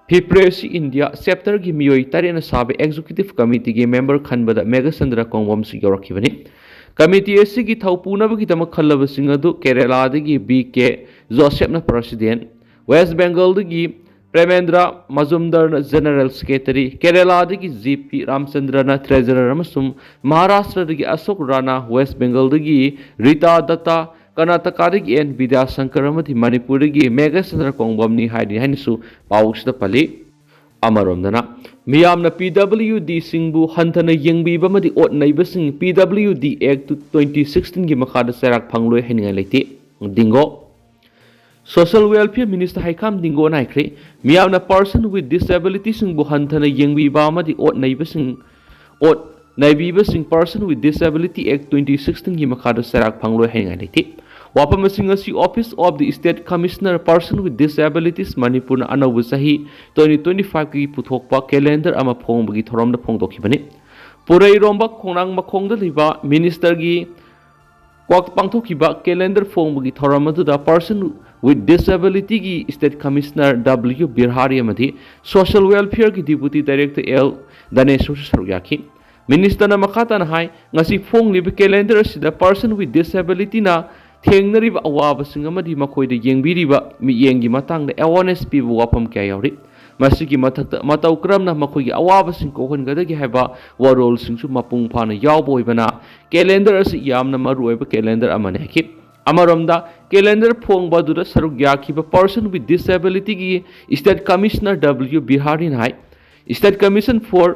ꯐꯤꯄ꯭ꯔꯦꯁꯤ ꯏꯟꯗꯤꯌꯥ ꯆꯦꯞꯇꯔꯒꯤ ꯃꯤꯑꯣꯏ ꯇꯔꯦꯠꯅ ꯁꯥꯕ ꯑꯦꯛꯖꯤꯀ꯭ꯌꯨꯇꯤꯚ ꯀꯃꯤꯇꯤꯒꯤ ꯃꯦꯝꯕꯔ ꯈꯟꯕꯗ ꯃꯦꯘꯆꯟꯗ꯭ꯔ ꯀꯣꯡꯕꯝꯁꯨ ꯌꯥꯎꯔꯛꯈꯤꯕꯅꯤ꯫ ꯀꯃꯤꯇꯤ ꯑꯁꯤꯒꯤ ꯊꯧ ꯄꯨꯅꯕꯒꯤꯗꯃꯛ ꯈꯜꯂꯕꯁꯤꯡ ꯑꯗꯨ ꯀꯦꯔꯦꯂꯥꯗꯒꯤ ꯕꯤ ꯀꯦ ꯖꯣꯁꯦꯞꯅ ꯄ꯭ꯔꯁꯤꯗꯦꯟ, ꯋꯦꯁ ꯕꯦꯡꯒꯜꯗꯒꯤ ꯄ꯭ꯔꯦꯃꯦꯟꯗ꯭ꯔ ꯃꯖꯨꯝꯗꯔꯅ ꯖꯦꯅꯔꯦꯜ ꯁꯦꯀ꯭ꯔꯦꯇꯔꯤ, ꯀꯦꯔꯦꯂꯥꯗꯒꯤ ꯖꯤ ꯄꯤ ꯔꯥꯝꯆꯟꯗ꯭ꯔꯅ ꯇ꯭ꯔꯦꯖꯔꯔ ꯑꯃꯁꯨꯡ ꯃꯍꯥꯔꯥꯁꯇ꯭ꯔꯗꯒꯤ ꯑꯁꯣꯛ ꯔꯥꯅꯥ, ꯋꯦꯁ ꯕꯦꯡꯒꯜꯗꯒꯤ ꯔꯤꯇꯥ ꯗꯠꯇꯥ, ꯀꯔꯅꯥꯇꯀꯥꯗꯒꯤ ꯑꯦꯟ ꯕꯤꯗ꯭ꯌꯥꯁꯪꯀꯔ ꯑꯃꯗꯤ ꯃꯅꯤꯄꯨꯔꯗꯒꯤ ꯃꯦꯘꯆꯟꯗ꯭ꯔ ꯀꯣꯡꯕꯝꯅꯤ ꯍꯥꯏꯔꯤ ꯍꯥꯏꯅꯁꯨ ꯄꯥꯎꯁꯤꯗ ꯄꯜꯂꯤ꯫ ꯑꯃꯔꯣꯝꯗꯅ, ꯃꯤꯌꯥꯝꯅ ꯄꯤ ꯗꯕ꯭ꯂꯤꯌꯨ ꯗꯤꯁꯤꯡꯕꯨ ꯍꯟꯊꯅ ꯌꯦꯡꯕꯤꯕ ꯑꯃꯗꯤ ꯑꯣꯠ ꯅꯩꯕꯁꯤꯡ ꯄꯤ ꯗꯕ꯭ꯂꯤꯌꯨ ꯗꯤ ꯑꯦꯛ ꯇ꯭ꯋꯦꯟꯇꯤ ꯁꯤꯛꯁꯇꯤꯟꯒꯤ ꯃꯈꯥꯗ ꯆꯩꯔꯥꯛ ꯐꯪꯂꯣꯏ ꯍꯥꯏꯅꯤꯡꯉꯥꯏ ꯂꯩꯇꯦ꯫ Dingo. Social welfare minister Heikham ꯗꯤꯡꯒꯣꯅ ꯍꯥꯏꯈ꯭ꯔꯦ, ꯃꯤꯌꯥꯝꯅ ꯄꯔꯁꯟ ꯋꯤꯠ ꯗꯤꯁꯑꯦꯕꯤꯂꯤꯇꯤꯁꯤꯡꯕꯨ ꯍꯟꯊꯅ ꯌꯦꯡꯕꯤꯕ ꯑꯃꯗꯤ ꯑꯣꯠ ꯅꯩꯕꯁꯤꯡ, ꯑꯣꯠ ꯅꯩꯕꯤꯕꯁꯤꯡ person with disability act twenty ꯁꯤꯛꯁꯇꯤꯟꯒꯤ ꯃꯈꯥꯗ ꯆꯩꯔꯥꯛ ꯐꯪꯂꯣꯏ ꯍꯥꯏꯅꯤꯡꯉꯥꯏ ꯂꯩꯇꯦ꯫ ꯋꯥꯐꯝ ꯑꯁꯤꯡ ꯑꯁꯤ Office of the State Commissioner Person with Disabilities ꯃꯅꯤꯄꯨꯔꯅ ꯑꯅꯧꯕ ꯆꯍꯤ ꯇ꯭ꯋꯦꯟꯇꯤ ꯇ꯭ꯋꯦꯟꯇꯤ ꯐꯥꯏꯚꯀꯤ ꯄꯨꯊꯣꯛꯄ ꯀꯦꯂꯦꯟꯗꯔ ꯑꯃ ꯐꯣꯡꯕꯒꯤ ꯊꯧꯔꯝꯗ ꯐꯣꯡꯗꯣꯛꯈꯤꯕꯅꯤ꯫ ꯄꯨꯔꯩꯔꯣꯝꯕ ꯈꯣꯡꯅꯥꯡ ꯃꯈꯣꯡꯗ ꯂꯩꯕ ꯃꯤꯅꯤꯁꯇꯔꯒꯤ ꯀ꯭ꯋꯥꯛ ꯄꯥꯡꯊꯣꯛꯈꯤꯕ ꯀꯦꯂꯦꯟꯗꯔ ꯐꯣꯡꯕꯒꯤ ꯊꯧꯔꯝ ꯑꯗꯨꯗ Person with Disabilityꯒꯤ State Commissioner W ꯕꯤꯔꯍꯥꯔꯤ ꯑꯃꯗꯤ Social Welfareꯒꯤ Deputy Director L ꯗꯅꯦꯁꯣꯔꯁꯨ ꯁꯔꯨꯛ ꯌꯥꯈꯤ꯫ ꯃꯤꯅꯤꯁꯇꯔꯅ ꯃꯈꯥ ꯇꯥꯅ ꯍꯥꯏ, ꯉꯁꯤ ꯐꯣꯡꯂꯤꯕ ꯀꯦꯂꯦꯟꯗꯔ ꯑꯁꯤꯗ Person with Disabilityꯅ ꯊꯦꯡꯅꯔꯤꯕ ꯑꯋꯥꯕꯁꯤꯡ ꯑꯃꯗꯤ ꯃꯈꯣꯏꯗ ꯌꯦꯡꯕꯤꯔꯤꯕ ꯃꯤꯠꯌꯦꯡꯒꯤ ꯃꯇꯥꯡꯗ ꯑꯦꯋꯥꯔꯅꯦꯁ ꯄꯤꯕ ꯋꯥꯐꯝ ꯀꯌꯥ ꯌꯥꯎꯔꯤ꯫ ꯃꯁꯤꯒꯤ ꯃꯊꯛꯇ ꯃꯇꯧ ꯀꯔꯝꯅ ꯃꯈꯣꯏꯒꯤ ꯑꯋꯥꯕꯁꯤꯡ ꯀꯣꯛꯍꯟꯒꯗꯒꯦ ꯍꯥꯏꯕ ꯋꯥꯔꯣꯜꯁꯤꯡꯁꯨ ꯃꯄꯨꯡ ꯐꯥꯅ ꯌꯥꯎꯕ ꯑꯣꯏꯕꯅ ꯀꯦꯂꯦꯟꯗꯔ ꯑꯁꯤ ꯌꯥꯝꯅ ꯃꯔꯨꯑꯣꯏꯕ ꯀꯦꯂꯦꯟꯗꯔ ꯑꯃꯅꯤ ꯍꯥꯏꯈꯤ꯫ ꯑꯃꯔꯣꯝꯗ, ꯀꯦꯂꯦꯟꯗꯔ ꯐꯣꯡꯕ ꯑꯗꯨꯗ ꯁꯔꯨꯛ ꯌꯥꯈꯤꯕ Person with Disabilityꯒꯤ State Commissioner W ꯕꯤꯍꯥꯔꯤꯅ high, State Commission for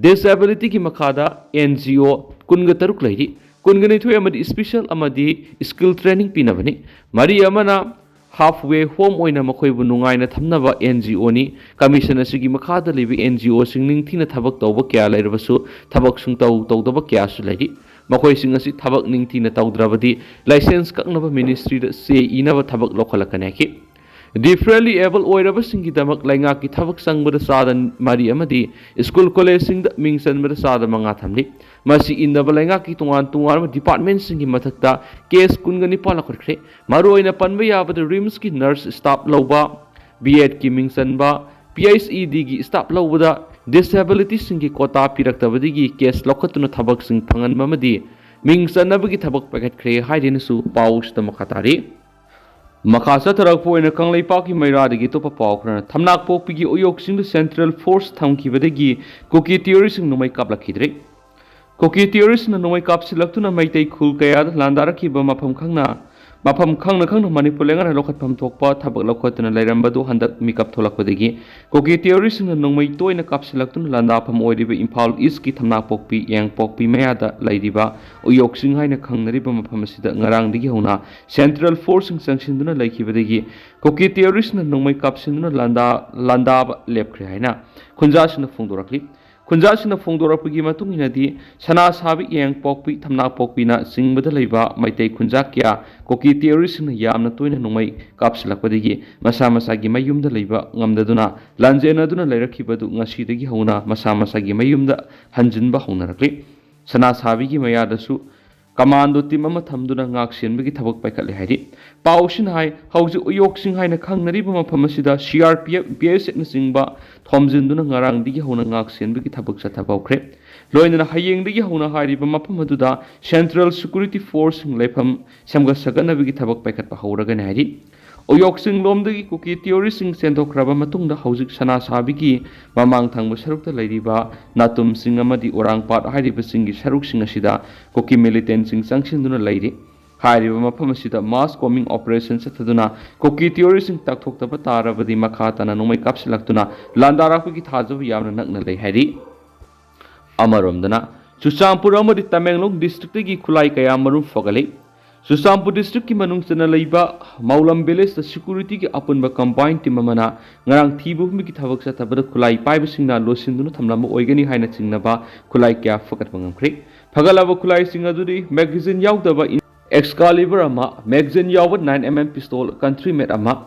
Disabilityꯒꯤ ꯃꯈꯥꯗ ꯑꯦꯟ ꯖꯤ ꯑꯣ ꯀꯨꯟꯒ ꯇꯔꯨꯛ ꯂꯩꯔꯤ꯫ ꯀꯨꯟꯒ ꯅꯤꯊꯣꯏ ꯑꯃꯗꯤ special ꯑꯃꯗꯤ skill training ꯄꯤꯅꯕꯅꯤ꯫ ꯃꯔꯤ ꯑꯃꯅ halfway home ꯑꯣꯏꯅ ꯃꯈꯣꯏꯕꯨ ꯅꯨꯡꯉꯥꯏꯅ ꯊꯝꯅꯕ ꯑꯦꯟ ꯖꯤ ꯑꯣꯅꯤ꯫ Commission ꯑꯁꯤꯒꯤ ꯃꯈꯥꯗ ꯂꯩꯕ ꯑꯦꯟ ꯖꯤ ꯑꯣꯁꯤꯡ ꯅꯤꯡꯊꯤꯅ ꯊꯕꯛ ꯇꯧꯕ ꯀꯌꯥ ꯂꯩꯔꯕꯁꯨ ꯊꯕꯛ ꯁꯨꯡꯇꯧ ꯇꯧꯗꯕ ꯀꯌꯥꯁꯨ ꯂꯩꯔꯤ꯫ ꯃꯈꯣꯏꯁꯤꯡ ꯑꯁꯤ ꯊꯕꯛ ꯅꯤꯡꯊꯤꯅ ꯇꯧꯗ꯭ꯔꯕꯗꯤ ꯂꯥꯏꯁꯦꯟꯁ ꯀꯛꯅꯕ ꯃꯤꯅꯤꯁꯇ꯭ꯔꯤꯗ ꯆꯦ ꯏꯅꯕ ꯊꯕꯛ ꯂꯧꯈꯠꯂꯛꯀꯅꯤ ꯍꯥꯏꯈꯤ꯫ Differently able ꯑꯣꯏꯔꯕꯁꯤꯡꯒꯤꯗꯃꯛ ꯂꯩꯉꯥꯛꯀꯤ ꯊꯕꯛ ꯆꯪꯕꯗ ꯆꯥꯗ ꯃꯔꯤ ꯑꯃꯗꯤ ꯁ꯭ꯀꯨꯜ ꯀꯣꯂꯦꯖꯁꯤꯡꯗ ꯃꯤꯡ ꯆꯟꯕꯗ ꯆꯥꯗ ꯃꯉꯥ ꯊꯝꯂꯤ꯫ ꯃꯁꯤ ꯏꯟꯅꯕ ꯂꯩꯉꯥꯛꯀꯤ ꯇꯣꯉꯥꯟ ꯇꯣꯉꯥꯟꯕ ꯗꯤꯄꯥꯔꯠꯃꯦꯟꯁꯤꯡꯒꯤ ꯃꯊꯛꯇ ꯀꯦꯁ ꯀꯨꯟꯒ ꯅꯤꯄꯥꯟ ꯂꯧꯈꯠꯈ꯭ꯔꯦ꯫ ꯃꯔꯨꯑꯣꯏꯅ ꯄꯟꯕ ꯌꯥꯕꯗ ꯔꯤꯝꯁꯀꯤ ꯅꯔꯁ ꯁ꯭ꯇꯥꯐ ꯂꯧꯕ, ꯕꯤ ꯑꯦꯗꯀꯤ ꯃꯤꯡ ꯆꯟꯕ, ꯄꯤ ꯑꯩꯆ ꯏ ꯗꯤꯒꯤ ꯁ꯭ꯇꯥꯐ ꯂꯧꯕꯗ ꯗꯤꯁꯑꯦꯕꯤꯂꯤꯇꯤꯁꯤꯡꯒꯤ ꯀꯣꯇꯥ ꯄꯤꯔꯛꯇꯕꯗꯒꯤ ꯀꯦꯁ ꯂꯧꯈꯠꯇꯨꯅ ꯊꯕꯛꯁꯤꯡ ꯐꯪꯍꯟꯕ ꯑꯃꯗꯤ ꯃꯤꯡ ꯆꯟꯅꯕꯒꯤ ꯊꯕꯛ ꯄꯥꯏꯈꯠꯈ꯭ꯔꯦ ꯍꯥꯏꯗꯨꯅꯁꯨ ꯄꯥꯎꯁꯤꯗ ꯃꯈꯥ ꯇꯥꯔꯤ꯫ ꯃꯈꯥ ꯆꯠꯊꯔꯛꯄ ꯑꯣꯏꯅ ꯀꯪꯂꯩꯄꯥꯛꯀꯤ ꯃꯩꯔꯥꯗꯒꯤ ꯑꯇꯣꯞꯄ ꯄꯥꯎ ꯈꯔꯅ, ꯊꯝꯅꯥꯛꯄꯣꯛꯄꯤꯒꯤ ꯎꯌꯣꯛ ꯆꯤꯡꯗ ꯁꯦꯟꯇ꯭ꯔꯦꯜ ꯐꯣꯔꯁ ꯊꯝꯈꯤꯕꯗꯒꯤ ꯀꯨꯀꯤ ꯇꯦꯔꯣꯔꯤꯁꯁꯤꯡ ꯅꯣꯡꯃꯩ ꯀꯥꯞꯂꯛꯈꯤꯗ꯭ꯔꯦ꯫ ꯀꯨꯀꯤ ꯇꯦꯔꯣꯔꯤꯁꯁꯤꯡꯅ ꯅꯣꯡꯃꯩ ꯀꯥꯞꯁꯤꯜꯂꯛꯇꯨꯅ ꯃꯩꯇꯩ ꯈꯨꯜ ꯀꯌꯥꯗ ꯂꯥꯟꯗꯥꯔꯛꯈꯤꯕ ꯃꯐꯝ ꯈꯪꯅ ꯃꯐꯝ ꯈꯪꯅ ꯈꯪꯅ ꯃꯅꯤꯄꯨꯔ ꯂꯩꯉꯥꯛꯅ ꯂꯧꯈꯠꯐꯝ ꯊꯣꯛꯄ ꯊꯕꯛ ꯂꯧꯈꯠꯇꯨꯅ ꯂꯩꯔꯝꯕꯗꯨ ꯍꯟꯗꯛ ꯃꯤꯀꯞ ꯊꯣꯛꯂꯛꯄꯗꯒꯤ ꯀꯨꯀꯤ ꯇꯦꯔꯣꯔꯤꯁꯁꯤꯡꯅ ꯅꯣꯡꯃꯩ ꯇꯣꯏꯅ ꯀꯥꯞꯁꯤꯜꯂꯛꯇꯨꯅ ꯂꯥꯟꯗꯥꯐꯝ ꯑꯣꯏꯔꯤꯕ ꯏꯝꯐꯥꯜ ꯏꯁꯀꯤ ꯊꯝꯅꯥꯄꯣꯛꯄꯤ, ꯌꯥꯏꯉꯪꯄꯣꯛꯄꯤ ꯃꯌꯥꯗ ꯂꯩꯔꯤꯕ ꯎꯌꯣꯛ ꯆꯤꯡ ꯍꯥꯏꯅ ꯈꯪꯅꯔꯤꯕ ꯃꯐꯝ ꯑꯁꯤꯗ ꯉꯔꯥꯡꯗꯒꯤ ꯍꯧꯅ ꯁꯦꯟꯇ꯭ꯔꯦꯜ ꯐꯣꯔꯁꯁꯤꯡ ꯆꯪꯁꯤꯟꯗꯨꯅ ꯂꯩꯈꯤꯕꯗꯒꯤ ꯀꯨꯀꯤ ꯇꯦꯔꯣꯔꯤꯁꯅ ꯅꯣꯡꯃꯩ ꯀꯥꯞꯁꯤꯟꯗꯨꯅ ꯂꯥꯟꯗꯥ-, ꯂꯥꯟꯗꯥꯕ ꯂꯦꯞꯈ꯭ꯔꯦ ꯍꯥꯏꯅ ꯈꯨꯟꯖꯥꯁꯤꯡꯅ ꯐꯣꯡꯗꯣꯔꯛꯂꯤ꯫ ꯈꯨꯟꯖꯥꯁꯤꯡꯅ ꯐꯣꯡꯗꯣꯔꯛꯄꯒꯤ ꯃꯇꯨꯡ ꯏꯟꯅꯗꯤ, ꯁꯅꯥꯁꯥꯕꯤ, ꯌꯥꯏꯉꯪꯄꯣꯛꯄꯤ, ꯊꯝꯅꯥꯄꯣꯛꯄꯤꯅ ꯆꯤꯡꯕꯗ ꯂꯩꯕ ꯃꯩꯇꯩ ꯈꯨꯟꯖꯥ ꯀꯌꯥ ꯀꯨꯀꯤ ꯇꯦꯔꯣꯔꯤꯁꯁꯤꯡꯅ ꯌꯥꯝꯅ ꯇꯣꯏꯅ ꯅꯣꯡꯃꯩ ꯀꯥꯞꯁꯤꯜꯂꯛꯄꯗꯒꯤ ꯃꯁꯥ ꯃꯁꯥꯒꯤ ꯃꯌꯨꯝꯗ ꯂꯩꯕ ꯉꯝꯗꯗꯨꯅ ꯂꯥꯟꯖꯦꯟꯅꯗꯨꯅ ꯂꯩꯔꯛꯈꯤꯕꯗꯨ ꯉꯁꯤꯗꯒꯤ ꯍꯧꯅ ꯃꯁꯥ ꯃꯁꯥꯒꯤ ꯃꯌꯨꯝꯗ ꯍꯟꯖꯤꯟꯕ ꯍꯧꯅꯔꯛꯂꯤ꯫ ꯁꯅꯥꯁꯥꯕꯤꯒꯤ ꯃꯌꯥꯗꯁꯨ ꯀꯃꯥꯟꯗꯣ ꯇꯤꯝ ꯑꯃ ꯊꯝꯗꯨꯅ ꯉꯥꯛ ꯁꯦꯟꯕꯒꯤ ꯊꯕꯛ ꯄꯥꯏꯈꯠꯂꯦ ꯍꯥꯏꯔꯤ꯫ ꯄꯥꯎꯁꯤꯅ ꯍꯥꯏ, ꯍꯧꯖꯤꯛ ꯎꯌꯣꯛ ꯆꯤꯡ ꯍꯥꯏꯅ ꯈꯪꯅꯔꯤꯕ ꯃꯐꯝ ꯑꯁꯤꯗ C R P F, B S ꯑꯦꯐꯅꯆꯤꯡꯕ ꯊꯣꯝꯖꯤꯟꯗꯨꯅ ꯉꯔꯥꯡꯗꯒꯤ ꯍꯧꯅ ꯉꯥꯛ ꯁꯦꯟꯕꯒꯤ ꯊꯕꯛ ꯆꯠꯊꯕ ꯍꯧꯈ꯭ꯔꯦ꯫ ꯂꯣꯏꯅꯅ ꯍꯌꯦꯡꯗꯒꯤ ꯍꯧꯅ ꯍꯥꯏꯔꯤꯕ ꯃꯐꯝ ꯑꯗꯨꯗ ꯁꯦꯟꯇ꯭ꯔꯦꯜ ꯁꯦꯀ꯭ꯌꯨꯔꯤꯇꯤ ꯐꯣꯔꯁꯁꯤꯡ ꯂꯩꯐꯝ ꯁꯦꯝꯒꯠ ꯁꯥꯒꯠꯅꯕꯒꯤ ꯊꯕꯛ ꯄꯥꯏꯈꯠꯄ ꯍꯧꯔꯒꯅꯤ ꯍꯥꯏꯔꯤ꯫ ꯎꯌꯣꯛ ꯆꯤꯡꯂꯣꯝꯗꯒꯤ ꯀꯨꯀꯤ ꯇꯦꯔꯣꯔꯤꯁꯁꯤꯡ ꯆꯦꯟꯊꯣꯛꯈ꯭ꯔꯕ ꯃꯇꯨꯡꯗ ꯍꯧꯖꯤꯛ ꯁꯅꯥꯁꯥꯕꯤꯒꯤ ꯃꯃꯥꯡ ꯊꯪꯕ ꯁꯔꯨꯛꯇ ꯂꯩꯔꯤꯕ ꯅꯥꯇꯨꯝ ꯆꯤꯡ ꯑꯃꯗꯤ ꯎꯔꯥꯡꯄꯥꯠ ꯍꯥꯏꯔꯤꯕ ꯆꯤꯡꯒꯤ ꯁꯔꯨꯛꯁꯤꯡ ꯑꯁꯤꯗ ꯀꯨꯀꯤ ꯃꯤꯂꯤꯇꯦꯟꯁꯤꯡ ꯆꯪꯁꯤꯟꯗꯨꯅ ꯂꯩꯔꯤ꯫ ꯍꯥꯏꯔꯤꯕ ꯃꯐꯝ ꯑꯁꯤꯗ ꯃꯥꯁ ꯀꯣꯃꯤꯡ ꯑꯣꯄꯔꯦꯁꯟ ꯆꯠꯊꯗꯨꯅ ꯀꯨꯀꯤ ꯇꯦꯔꯣꯔꯤꯁꯁꯤꯡ ꯇꯛꯊꯣꯛꯇꯕ ꯇꯥꯔꯕꯗꯤ ꯃꯈꯥ ꯇꯥꯅ ꯅꯣꯡꯃꯩ ꯀꯥꯞꯁꯤꯜꯂꯛꯇꯨꯅ ꯂꯥꯟꯗꯥꯔꯛꯄꯒꯤ ꯊꯥꯖꯕ ꯌꯥꯝꯅ ꯅꯛꯅ ꯂꯩ ꯍꯥꯏꯔꯤ꯫ ꯑꯃꯔꯣꯝꯗꯅ, ꯆꯨꯔꯆꯥꯟꯄꯨꯔ ꯑꯃꯗꯤ ꯇꯃꯦꯡꯂꯣꯡ ꯗꯤꯁꯇ꯭ꯔꯤꯛꯇꯒꯤ ꯈꯨꯠꯂꯥꯏ ꯀꯌꯥ ꯃꯔꯨꯝ ꯐꯒꯠꯂꯤ꯫ ꯆꯨꯔꯆꯥꯟꯄꯨꯔ ꯗꯤꯁꯇ꯭ꯔꯤꯛꯀꯤ ꯃꯅꯨꯡ ꯆꯟꯅ ꯂꯩꯕ ꯃꯥꯎꯂꯝ ꯚꯤꯂꯦꯖꯇ ꯁꯦꯀ꯭ꯌꯨꯔꯤꯇꯤꯒꯤ ꯑꯄꯨꯟꯕ ꯀꯝꯕꯥꯏꯟ ꯇꯤꯝ ꯑꯃꯅ ꯉꯔꯥꯡ ꯊꯤꯕ ꯍꯨꯝꯕꯒꯤ ꯊꯕꯛ ꯆꯠꯊꯕꯗ ꯈꯨꯠꯂꯥꯏ ꯄꯥꯏꯕꯁꯤꯡꯅ ꯂꯣꯠꯁꯤꯟꯗꯨꯅ ꯊꯝꯂꯝꯕ ꯑꯣꯏꯒꯅꯤ ꯍꯥꯏꯅ ꯆꯤꯡꯅꯕ ꯈꯨꯠꯂꯥꯏ ꯀꯌꯥ ꯐꯒꯠꯄ ꯉꯝꯈ꯭ꯔꯦ꯫ ꯐꯒꯠꯂꯕ ꯈꯨꯠꯂꯥꯏꯁꯤꯡ ꯑꯗꯨꯗꯤ ꯃꯦꯒꯥꯖꯤꯟ ꯌꯥꯎꯗꯕ ꯑꯦꯛꯁꯀꯥꯂꯤꯕꯔ ꯑꯃ, ꯃꯦꯒꯥꯖꯤꯟ ꯌꯥꯎꯕ nine M M pistol country made ꯑꯃ,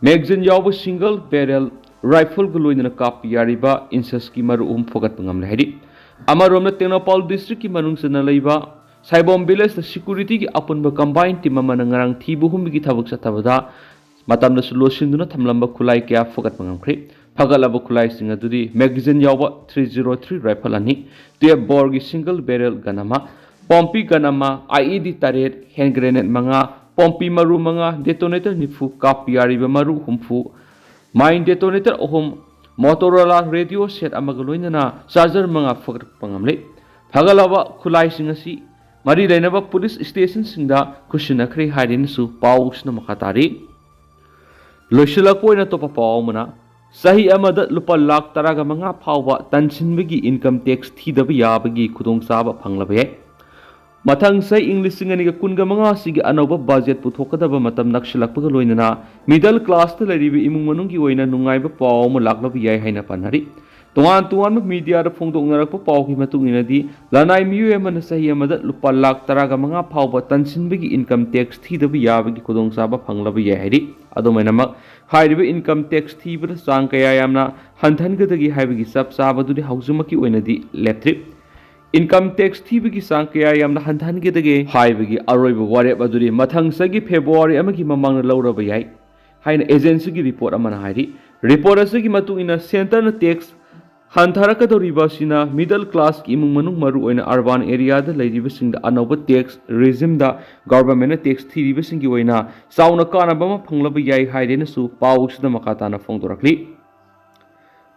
ꯃꯦꯒꯥꯖꯤꯟ ꯌꯥꯎꯕ ꯁꯤꯡꯒꯜ ꯕꯦꯔꯦꯜ ꯔꯥꯏꯐꯜꯒ ꯂꯣꯏꯅꯅ ꯀꯥꯞꯄ ꯌꯥꯔꯤꯕ ꯏꯟꯁꯁꯀꯤ ꯃꯔꯨ ꯑꯍꯨꯝ ꯐꯒꯠꯄ ꯉꯝꯂꯦ ꯍꯥꯏꯔꯤ꯫ ꯑꯃꯔꯣꯝꯗ, ꯇꯦꯡꯅꯧꯄꯥꯜ ꯗꯤꯁꯇ꯭ꯔꯤꯛꯀꯤ ꯃꯅꯨꯡ ꯆꯟꯅ ꯂꯩꯕ ꯁꯥꯏꯕꯣꯝ ꯚꯤꯂꯦꯖꯇ ꯁꯦꯀ꯭ꯌꯨꯔꯤꯇꯤꯒꯤ ꯑꯄꯨꯟꯕ ꯀꯝꯕꯥꯏꯟ ꯇꯤꯝ ꯑꯃꯅ ꯉꯔꯥꯡ ꯊꯤꯕ ꯍꯨꯝꯕꯒꯤ ꯊꯕꯛ ꯆꯠꯊꯕꯗ ꯃꯇꯝꯗꯁꯨ ꯂꯣꯠꯁꯤꯟꯗꯨꯅ ꯊꯝꯂꯝꯕ ꯈꯨꯠꯂꯥꯏ ꯀꯌꯥ ꯐꯒꯠꯄ ꯉꯝꯈ꯭ꯔꯦ꯫ ꯐꯒꯠꯂꯕ ꯈꯨꯠꯂꯥꯏꯁꯤꯡ ꯑꯗꯨꯗꯤ ꯃꯦꯒꯥꯖꯤꯟ ꯌꯥꯎꯕ ꯊ꯭ꯔꯤ ꯖꯤꯔꯣ ꯊ꯭ꯔꯤ ꯔꯥꯏꯐꯜ ꯑꯅꯤ, ꯇꯨꯌꯦꯜꯞ ꯕꯣꯔꯒꯤ ꯁꯤꯡꯒꯜ ꯕꯦꯔꯦꯜ ꯒꯟ ꯑꯃ, ꯄꯣꯝꯄꯤ ꯒꯟ ꯑꯃ, ꯑꯥꯏ ꯏ ꯗꯤ ꯇꯔꯦꯠ, ꯍꯦꯟ ꯒ꯭ꯔꯦꯅꯦꯗ ꯃꯉꯥ, ꯄꯣꯝꯄꯤ ꯃꯔꯨ ꯃꯉꯥ, detonator ꯅꯤꯐꯨ, ꯀꯥꯞꯄ ꯌꯥꯔꯤꯕ ꯃꯔꯨ ꯍꯨꯝꯐꯨ, mine detonator ꯑꯍꯨꯝ, Motorola radio set ꯑꯃꯒ ꯂꯣꯏꯅꯅ charger ꯃꯉꯥ ꯐꯒꯠꯄ ꯉꯝꯂꯦ꯫ ꯐꯒꯠꯂꯕ ꯈꯨꯠꯂꯥꯏꯁꯤꯡ ꯑꯁꯤ ꯃꯔꯤ ꯂꯩꯅꯕ ꯄꯨꯂꯤꯁ ꯁ꯭ꯇꯦꯁꯟꯁꯤꯡꯗ ꯈꯨꯠꯁꯤꯟꯅꯈ꯭ꯔꯦ ꯍꯥꯏꯔꯦꯅꯁꯨ ꯄꯥꯎꯁꯤꯅ ꯃꯈꯥ ꯇꯥꯔꯤ꯫ ꯂꯣꯏꯁꯤꯜꯂꯛꯄ ꯑꯣꯏꯅ ꯑꯇꯣꯞꯄ ꯄꯥꯎ ꯑꯃꯅ, ꯆꯍꯤ ꯑꯃꯗ ꯂꯨꯄꯥ ꯂꯥꯈ ꯇꯔꯥꯒ ꯃꯉꯥ ꯐꯥꯎꯕ ꯇꯟꯁꯤꯟꯕꯒꯤ income tax ꯊꯤꯗꯕ ꯌꯥꯕꯒꯤ ꯈꯨꯗꯣꯡꯆꯥꯕ ꯐꯪꯂꯕ ꯌꯥꯏ꯫ ꯃꯊꯪ ꯆꯍꯤ ꯏꯪ ꯂꯤꯁꯤꯡ ꯑꯅꯤꯒ ꯀꯨꯟꯒ ꯃꯉꯥ ꯑꯁꯤꯒꯤ ꯑꯅꯧꯕ ꯕꯖꯦꯠ ꯄꯨꯊꯣꯛꯀꯗꯕ ꯃꯇꯝ ꯅꯛꯁꯤꯜꯂꯛꯄꯒ ꯂꯣꯏꯅꯅ middle classꯇ ꯂꯩꯔꯤꯕ ꯏꯃꯨꯡ ꯃꯅꯨꯡꯒꯤ ꯑꯣꯏꯅ ꯅꯨꯡꯉꯥꯏꯕ ꯄꯥꯎ ꯑꯃ ꯂꯥꯛꯂꯕ ꯌꯥꯏ ꯍꯥꯏꯅ ꯄꯟꯅꯔꯤ꯫ ꯇꯣꯉꯥꯟ ꯇꯣꯉꯥꯟꯕ mediaꯗ ꯐꯣꯡꯗꯣꯛꯅꯔꯛꯄ ꯄꯥꯎꯒꯤ ꯃꯇꯨꯡ ꯏꯟꯅꯗꯤ, ꯂꯅꯥꯏ ꯃꯤꯑꯣꯏ ꯑꯃꯅ ꯆꯍꯤ ꯑꯃꯗ ꯂꯨꯄꯥ ꯂꯥꯈ ꯇꯔꯥꯒ ꯃꯉꯥ ꯐꯥꯎꯕ ꯇꯟꯁꯤꯟꯕꯒꯤ income tax ꯊꯤꯗꯕ ꯌꯥꯕꯒꯤ ꯈꯨꯗꯣꯡꯆꯥꯕ ꯐꯪꯂꯕ ꯌꯥꯏ ꯍꯥꯏꯔꯤ꯫ ꯑꯗꯨꯃꯥꯏꯅꯃꯛ, ꯍꯥꯏꯔꯤꯕ income tax ꯊꯤꯕꯗ ꯆꯥꯡ ꯀꯌꯥ ꯌꯥꯝꯅ ꯍꯟꯊꯍꯟꯒꯗꯒꯦ ꯍꯥꯏꯕꯒꯤ ꯆꯞ ꯆꯥꯕꯗꯨꯗꯤ ꯍꯧꯖꯤꯛꯃꯛꯀꯤ ꯑꯣꯏꯅꯗꯤ ꯂꯦꯞꯇ꯭ꯔꯤ꯫ Income tax ꯊꯤꯕꯒꯤ ꯆꯥꯡ ꯀꯌꯥ ꯌꯥꯝꯅ ꯍꯟꯊꯍꯟꯒꯗꯒꯦ ꯍꯥꯏꯕꯒꯤ ꯑꯔꯣꯏꯕ ꯋꯥꯔꯦꯞ ꯑꯗꯨꯗꯤ ꯃꯊꯪ ꯆꯍꯤꯒꯤ February ꯑꯃꯒꯤ ꯃꯃꯥꯡꯗ ꯂꯧꯔꯕ ꯌꯥꯏ ꯍꯥꯏꯅ agencyꯒꯤ report ꯑꯃꯅ ꯍꯥꯏꯔꯤ꯫ Report ꯑꯁꯤꯒꯤ ꯃꯇꯨꯡ ꯏꯟꯅ, centreꯅ tax ꯍꯟꯊꯔꯛꯀꯗꯧꯔꯤꯕ ꯑꯁꯤꯅ middle classꯀꯤ ꯏꯃꯨꯡ ꯃꯅꯨꯡ, ꯃꯔꯨꯑꯣꯏꯅ urban areaꯗ ꯂꯩꯔꯤꯕꯁꯤꯡꯗ ꯑꯅꯧꯕ tax regimeꯗ governmentꯅ tax ꯊꯤꯔꯤꯕꯁꯤꯡꯒꯤ ꯑꯣꯏꯅ ꯆꯥꯎꯅ ꯀꯥꯟꯅꯕ ꯑꯃ ꯐꯪꯂꯕ ꯌꯥꯏ ꯍꯥꯏꯔꯦꯅꯁꯨ ꯄꯥꯎꯁꯤꯗ ꯃꯈꯥ ꯇꯥꯅ ꯐꯣꯡꯗꯣꯔꯛꯂꯤ꯫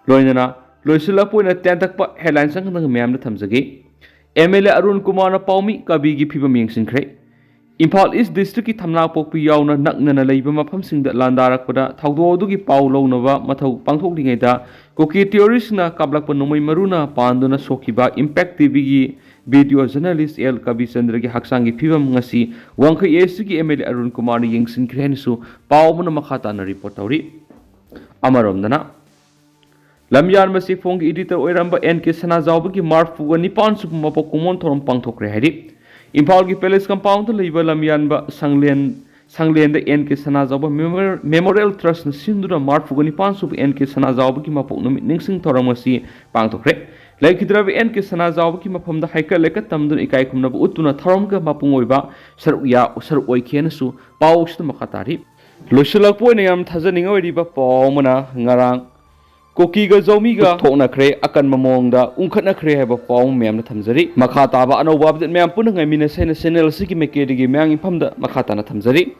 ꯂꯣꯏꯅꯅ ꯂꯣꯏꯁꯤꯜꯂꯛꯄ ꯑꯣꯏꯅ ꯇꯦꯟꯇꯛꯄ headline ꯆꯪꯒꯗꯕ ꯃꯌꯥꯝꯗ ꯊꯝꯖꯒꯦ꯫ MLA ꯑꯔꯨꯟ ꯀꯨꯃꯥꯔꯅ ꯄꯥꯎꯃꯤ ꯀꯕꯤꯒꯤ ꯐꯤꯕꯝ ꯌꯦꯡꯁꯤꯟꯈ꯭ꯔꯦ꯫ ꯏꯝꯐꯥꯜ East Districtꯀꯤ ꯊꯝꯅꯥꯄꯣꯛꯄꯤ ꯌꯥꯎꯅ ꯅꯛꯅꯅ ꯂꯩꯕ ꯃꯐꯝꯁꯤꯡꯗ ꯂꯥꯟꯗꯥꯔꯛꯄꯗ ꯊꯧꯗꯣꯛ ꯑꯗꯨꯒꯤ ꯄꯥꯎ ꯂꯧꯅꯕ ꯃꯊꯧ ꯄꯥꯡꯊꯣꯛꯂꯤꯉꯩꯗ ꯀꯨꯀꯤ terroristꯅ ꯀꯥꯞꯂꯛꯄ ꯅꯣꯡꯃꯩ ꯃꯔꯨꯅ ꯄꯥꯟꯗꯨꯅ ꯁꯣꯛꯈꯤꯕ Impact TVꯒꯤ video journalist ꯑꯦꯜ ꯀꯕꯤꯆꯟꯗ꯭ꯔꯒꯤ ꯍꯛꯆꯥꯡꯒꯤ ꯐꯤꯕꯝ ꯉꯁꯤ ꯋꯥꯡꯈꯩ Eastꯀꯤ MLA ꯑꯔꯨꯟ ꯀꯨꯃꯥꯔꯅ ꯌꯦꯡꯁꯤꯟꯈ꯭ꯔꯦ ꯍꯥꯏꯅꯁꯨ ꯄꯥꯎ ꯑꯃꯅ ꯃꯈꯥ ꯇꯥꯅ report ꯇꯧꯔꯤ꯫ ꯑꯃꯔꯣꯝꯗꯅ, ꯂꯝꯌꯥꯟꯕ ꯆꯦꯐꯣꯡꯒꯤ editor ꯑꯣꯏꯔꯝꯕ ꯑꯦꯟ ꯀꯦ ꯁꯅꯥꯖꯥꯎꯕꯒꯤ ꯃꯔꯐꯨꯒ ꯅꯤꯄꯥꯟ ꯁꯨꯕ ꯃꯄꯣꯛ ꯀꯨꯝꯑꯣꯟ ꯊꯧꯔꯝ ꯄꯥꯡꯊꯣꯛꯈ꯭ꯔꯦ ꯍꯥꯏꯔꯤ꯫ ꯏꯝꯐꯥꯜꯒꯤ Palace Compoundꯗ ꯂꯩꯕ ꯂꯝꯌꯥꯟꯕ ꯁꯪꯂꯦꯟ, ꯁꯪꯂꯦꯟꯗ and K Sanajaoba Memorial, Memorial Trustꯅ ꯁꯤꯟꯗꯨꯅ ꯃꯔꯐꯨꯒ ꯅꯤꯄꯥꯟ ꯁꯨꯕ ꯑꯦꯟ ꯀꯦ ꯁꯅꯥꯖꯥꯎꯕꯒꯤ ꯃꯄꯣꯛ ꯅꯨꯃꯤꯠ ꯅꯤꯡꯁꯤꯡ ꯊꯧꯔꯝ ꯑꯁꯤ ꯄꯥꯡꯊꯣꯛꯈ꯭ꯔꯦ꯫ ꯂꯩꯈꯤꯗ꯭ꯔꯕ ꯑꯦꯟ ꯀꯦ ꯁꯅꯥꯖꯥꯎꯕꯒꯤ ꯃꯐꯝꯗ ꯍꯩꯀꯠ ꯂꯩꯀꯠ ꯇꯝꯗꯨꯅ ꯏꯀꯥꯏ ꯈꯨꯝꯅꯕ ꯎꯠꯇꯨꯅ ꯊꯧꯔꯝꯒ ꯃꯄꯨꯡ ꯑꯣꯏꯕ ꯁꯔꯨꯛ ꯌꯥ-, ꯁꯔꯨꯛ ꯑꯣꯏꯈꯤ ꯍꯥꯏꯅꯁꯨ ꯄꯥꯎꯁꯤꯗ ꯃꯈꯥ ꯇꯥꯔꯤ꯫ ꯂꯣꯏꯁꯤꯜꯂꯛꯄ ꯑꯣꯏꯅ ꯌꯥꯝ ꯊꯥꯖꯅꯤꯡꯉꯥꯏ ꯑꯣꯏꯔꯤꯕ ꯄꯥꯎ ꯑꯃꯅ, ꯉꯔꯥꯡ ꯀꯨꯀꯤꯒ ꯖꯧꯃꯤꯒ ꯊꯣꯛꯅꯈ꯭ꯔꯦ, ꯑꯀꯟꯕ ꯃꯑꯣꯡꯗ ꯎꯪꯈꯠꯅꯈ꯭ꯔꯦ ꯍꯥꯏꯕ ꯄꯥꯎ ꯃꯌꯥꯝꯅ ꯊꯝꯖꯔꯤ꯫ ꯃꯈꯥ ꯇꯥꯕ ꯑꯅꯧꯕ update ꯃꯌꯥꯝ ꯄꯨꯟꯅ ꯉꯥꯏꯃꯤꯟꯅꯁꯦ ꯍꯥꯏꯅ channel ꯑꯁꯤꯒꯤ ꯃꯥꯏꯀꯩꯗꯒꯤ ꯃꯌꯥꯝꯒꯤ ꯃꯐꯝꯗ ꯃꯈꯥ ꯇꯥꯅ ꯊꯝꯖꯔꯤ꯫